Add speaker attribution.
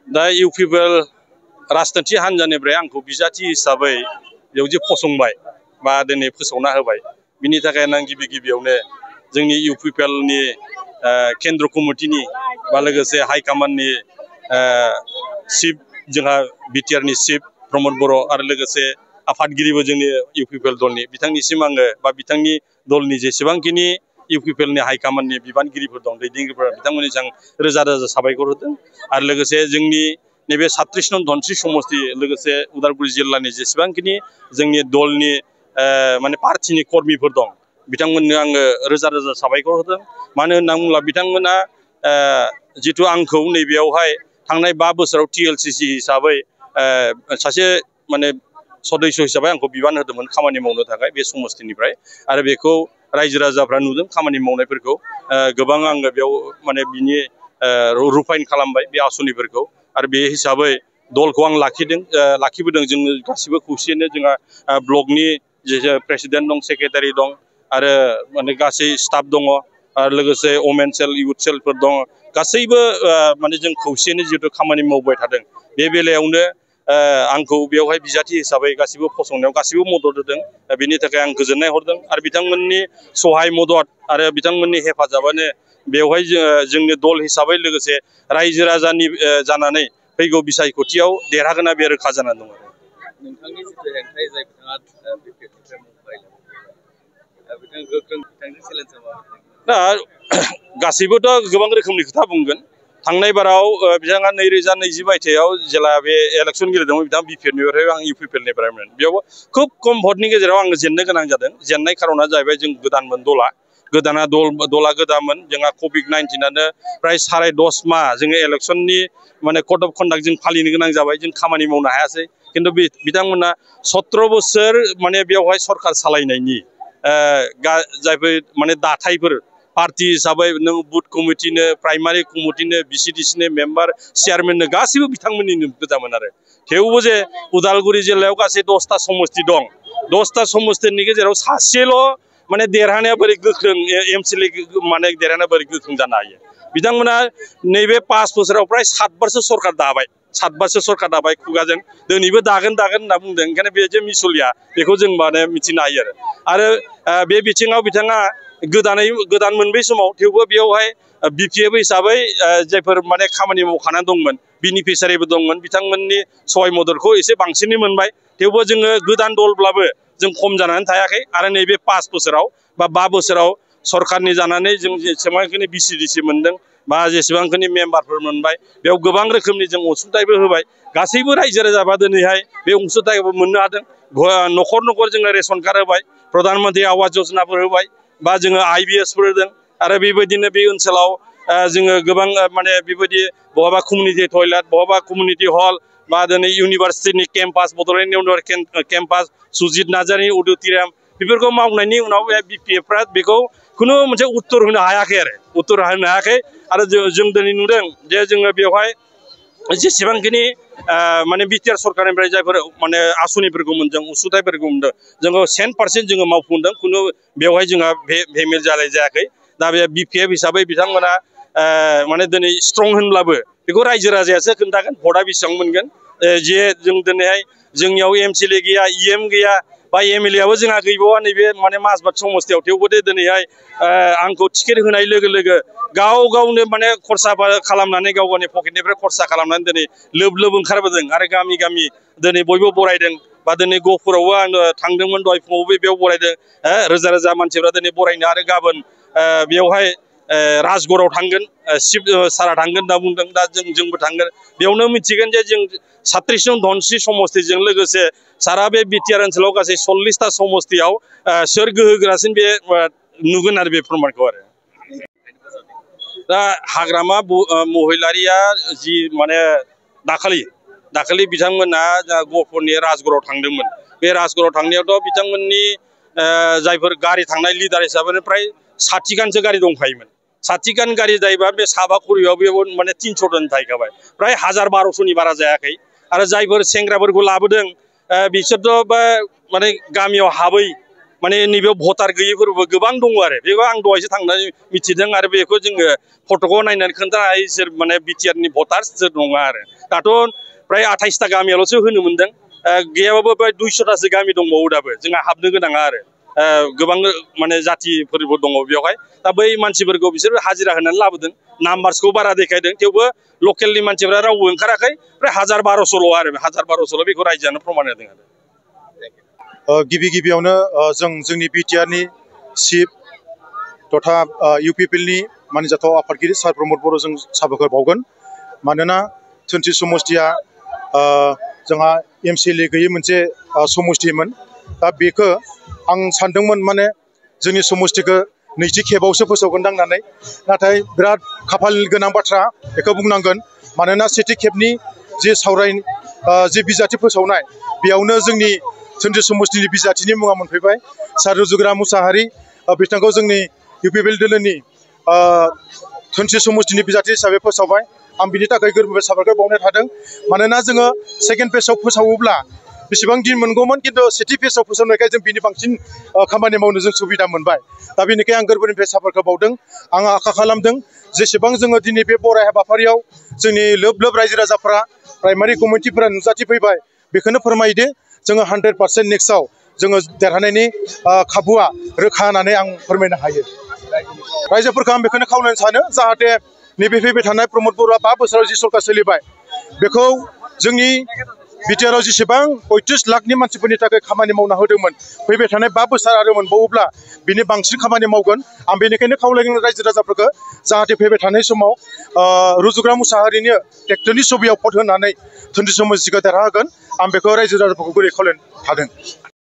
Speaker 1: दा इउपिपिएल राजखान्थि हान्जानिफ्राय आंखौ बिजाथि हिसाबै बेयाव जे फसंबाय बा दिनै फोसावना होबाय बिनि थाखायनो आं गिबियावनो जोंनि इउपिपिएलनि केन्द्र कमिटिनि बा लोगोसे हाइकमान्डनि चिफ जोंहा बिटिआरनि चिफ प्रमद बर' आरो लोगोसे आफादगिरिबो जोंनि इउपिपिएल दलनि बिथांनिसिम आङो बा बिथांनि दलनि जेसेबांखिनि इउपिपिएलनि हाइकमान्डनि बिबानगिरिफोर दं दैदेनगिरिफोर बिथांमोननिजों रोजा रोजा साबायखर होदों आरो लोगोसे जोंनि नैबे 36 नं धनस्रि समस्ति लोगोसे उदालगुरि जिल्लानि जेसेबांखिनि जोंनि दलनि माने पार्टिनि कर्मिफोर दं बिथांमोननो आङो रोजा रोजा साबायखर होदों मानो होनना बुङोब्ला बिथांमोना जिथु आंखौ नैबेयावहाय थांनाय 5 बोसोराव टिएलसिसि हिसाबै सासे माने सदस्य हिसाबै आंखौ बिबान होदोंमोन खामानि मावनो थाखाय बे समस्तिनिफ्राय आरो बेखौ रायजो राजाफ्रा नुदों खामानि मावनायफोरखौ गोबां आङो बेयाव माने बिनि रुफाइन खालामबाय बे आसनिफोरखौ आरो बे हिसाबै दलखौ आं लाखिबोदों जोङो गासिबो खौसेयैनो जोंहा ब्लकनि जे प्रेसिडेन्ट दं सेक्रेटारि दं आरो माने गासै स्टाफ दङ आरो लोगोसे वमेन सेल इउथ सेलफोर दङ गासैबो माने जों खौसेयैनो जिहेतु खामानि मावबाय थादों बे बेलायावनो आंखौ बेवहाय बिजाथि हिसाबै गासिबो फसंनायाव गासिबो मदद होदों बेनि थाखाय आं गोजोननाय हरदों आरो बिथांमोननि सहाय मदद आरो बिथांमोननि हेफाजाबानो बेवहाय जोंनि दल हिसाबै लोगोसे रायजो राजानि जानानै फैगौ बिसायख'थियाव देरहागोना बे रोखा जानानै दं आरो
Speaker 2: नोंथांनि जिथु हेंथायै जाय बिथाङा बिपिएलनिफ्राय मुंखौ बिथां गोख्रों बिथांनि चेलेन्जआ माबायदि
Speaker 1: दा गासैबोथ' गोबां रोखोमनि खोथा बुंगोन थांनाय बाराव बिथाङा 2020 मायथाइयाव जेला बे इलेक्सन गेलेदोंमोन बिथाङा बिपिएलनिफ्राय आं इउपिपिएलनिफ्रायमोन बेयाव खुब खम भटनि गेजेराव आङो जेननो गोनां जादों जेननाय खारना जाहैबाय जों गोदानमोन दला गोदामोन जोंहा कभिड-19आनो प्राय 10.5 माह जोङो इलेक्सननि माने कड अफ कन्डाक्ट जों फालिनो गोनां जाबाय जों खामानि मावनो हायासै खिन्थु बिथांमोना 17 बोसोर माने बेवहाय सरकार सालायनायनि जायफोर माने दाथायफोर पार्टी हिसाबै नों बुथ कमिटिनो प्राइमारि कमिटिनो बिसिडिसिनो मेम्बार चेयारमेननो गासैबो बिथांमोननिनो गोजामोन आरो थेवबो जे उदालगुरि जिल्लायाव गासै 10टा समस्ति दं 10टा समस्तिनि गेजेराव सासेल' माने देरहानाया बोरै गोख्रों एमसिएलए माने देरहानाया बोरै गोख्रों जानो हायो बिथांमोना नैबे 5 बोसोराव प्राय 7 बारसो सरकार दाबाय 7 बारसो सरकार दाबाय खुगाजों दिनैबो दागोन होनना बुंदों ओंखायनो बे जे मिसलिया बेखौ जों माने मिथिनो हायो आरो बे बिथिङाव बिथाङा गोदान मोनबै समाव थेवबो बेयावहाय बिपिएफ हिसाबै जायफोर माने खामानि मावखानानै दंमोन बेनिफिसारिबो दंमोन बिथांमोननि सहाय मददखौ एसे बांसिनै मोनबाय थेवबो जोङो गोदान दलब्लाबो जों खम जानानै थायाखै आरो नैबे 5 बोसोराव बा 5 बोसोराव सरकारनि जानानै जों जेसेबांखिनि बिसिडिसि मोनदों बा जेसेबांखिनि मेम्बारफोर मोनबाय बेयाव गोबां रोखोमनि जों अनसुंथाइबो होबाय गासैबो रायजो राजाबा दिनैहाय बे अनसुंथाइखौ मोननो हादों न'खर न'खर जोङो रेशन कार्ड होबाय प्रधानमन्त्रि आवास योजनाफोर होबाय बा जोङो आइबिएसफोर होदों आरो बेबायदिनो बे ओनसोलाव जोङो गोबां माने बेबायदि बहाबा कमिउनिटि टयलेट बहाबा कमिउनिटि हल बा दिनै इउनिभार्सिटिनि campus Bodoland university campus Sujit Narzary auditorium बेफोरखौ मावनायनि उनाव बे बिपिएफफ्रा बेखौ खुनु मोनसे उत्तर होनो हायाखै आरो जों दिनै नुदों जे जोङो बेवहाय जेसेबांखिनि माने बिटिआर सरकारनिफ्राय जायफोर माने आसनिफोरखौ मोनदों अनसुंथाइफोरखौ मोनदों जोङो 100% जोङो मावफुंदों खुनु बेवहाय जोंहा भेमेल जालाय जायाखै दा बे बिपिएफ हिसाबै बिथांमोना माने दिनै स्ट्रं होनब्लाबो बेखौ रायजो राजायासो खोन्थागोन भटआ बेसेबां मोनगोन जे जों दिनैहाय जोंनियाव एमसिएलए गैया इएम गैया बा एमएलएआबो जोंहा गैबावा नैबे माने माजबाट समस्तियाव थेवबो दिनैहाय आंखौ टिकेट होनाय लोगो लोगो गावनो माने खरसा खालामनानै गावनि पकेटनिफ्राय खरसा खालामनानै दिनै लोब ओंखारबोदों आरो गामि दिनै बयबो बरायदों बा दिनै गहपुरावबो आङो थांदोंमोन दहाय फुङावबो बेयाव बरायदों रोजा रोजा मानसिफ्रा दिनै बरायनो आरो गाबोन बेवहाय राजगड़आव थांगोन शिब सारा थांगोन होनना बुंदों दा जोंबो थांगोन बेयावनो मिथिगोन जे जों 36 नं धनस्रि समस्तिजों लोगोसे सारा बे बिटिआर ओनसोलाव गासै 40टा समस्तियाव सोर गोहोगोरासिन बे नुगोन आरो बे प्रमानखौ आरो दा हाग्रामा महिलारिया जि माने दाखालि बिथांमोना गहपुरनि राजगड़आव थांदोंमोन बे राजगड़आव थांनायावथ' बिथांमोननि जायफोर गारि थांनाय लिडार हिसाबै प्राय 60 गानसो गारि दंखायोमोन 60 गान गारि जायोबा बे साबा खरियाव बेयाव माने 300 जन थाहैखाबाय प्राय 1000-1200नि बारा जायाखै आरो जायफोर सेंग्राफोरखौ लाबोदों बिसोरथ' माने गामियाव हाबै माने नैबेयाव भटार गैयैफोरबो गोबां दङ आरो बेखौ आं दहायसो थांनानै मिथिदों आरो बेखौ जोङो फट'खौ नायनानै खोन्थानो हायो सोर माने बिटिआरनि भटार्स सोर नङा आरो दाथ' प्राय 28टा गामियावल'सो होनो मोनदों गैयाबाबो प्राय 200टासो गामि दंबावो दाबो जोंहा हाबनो गोनाङा आरो गोबां माने जातिफोरबो दङ बेवहाय दा बै मानसिफोरखौ बिसोर हाजिरा होनानै लाबोदों नाम्बार्सखौ बारा देखायदों थेवबो लकेलनि मानसिफ्रा रावबो ओंखाराखै प्राय 1000-1200ल' आरो 1000-1200ल' बेखौ रायजोआनो प्रमाण होदों आरो
Speaker 3: गिबियावनो जोंनि बिटिआरनि चिफ तथा इउपिपिएलनि मानिजाथाव आफादगिरि सार प्रमद बर' जों साबायखर बावगोन मानोना धोनस्रि समष्टिया जोंहा एमसिएलए गैयै मोनसे समष्टिमोन दा बेखौ आं सानदोंमोन माने जोंनि समष्टिखौ नैथि खेबावसो फोसावगोन होननानै नाथाय बिराद खाफाल गोनां बाथ्रा बेखौ बुंनांगोन मानोना सेथि खेबनि जि जि बिजाथि फोसावनाय बेयावनो जोंनि धोनस्रि समष्टिनि बिजाथिनि मुङा मोनफैबाय सार रुजुग्रा मुसाहारि बिथांखौ जोंनि इउपिपिएल दोलोनि धोनस्रि समष्टिनि बिजाथि हिसाबै फोसावबाय आं बिनि थाखाय गोरबोयै साबायखर बावनाय थादों मानोना जोङो सेकेन्ड फेजआव फोसावोब्ला बेसेबां दिन मोनगौमोन खिन्थु सेथि फेजआव फोसावनायखाय जों बिनि बांसिन खामानि मावनो जों सुबिदा मोनबाय दा बेनिखाय आं गोरबोनिफ्राय साबायखर बावदों आं आखा खालामदों जेसेबां जोङो दिनै बे बराय हाबाफारियाव जोंनि लोब लोब रायजो राजाफ्रा प्राइमारि कमिटिफोरा नुजाथिफैबाय बेखौनो फोरमायदो जोङो 100% नेक्स्टआव जोङो देरहानायनि खाबुआ रोखा होननानै आं फोरमायनो हायो रायजोफोरखौ आं बेखौनो खावलायनो सानो जाहाथे नैबे फैबाय थानाय प्रमद बर'आ 5 बोसोराव जि सरकार सोलिबाय बेखौ जोंनि बिटिआरआव जेसेबां 35 लाखनि मानसिफोरनि थाखाय खामानि मावना होदोंमोन फैबाय थानाय 5 बोसोर आरो मोनबावोब्ला बिनि बांसिन खामानि मावगोन आं बेनिखायनो खावलायगोन रायजो राजाफोरखौ जाहाथे फैबाय थानाय समाव रुजुग्रा मुसाहारिनो ट्रेक्टरनि सबियाव भट होनानै धोनस्रि समष्टिखौ देरहाहोगोन आं बेखौ रायजो राजाफोरखौ गुरै खावलायनो थादों।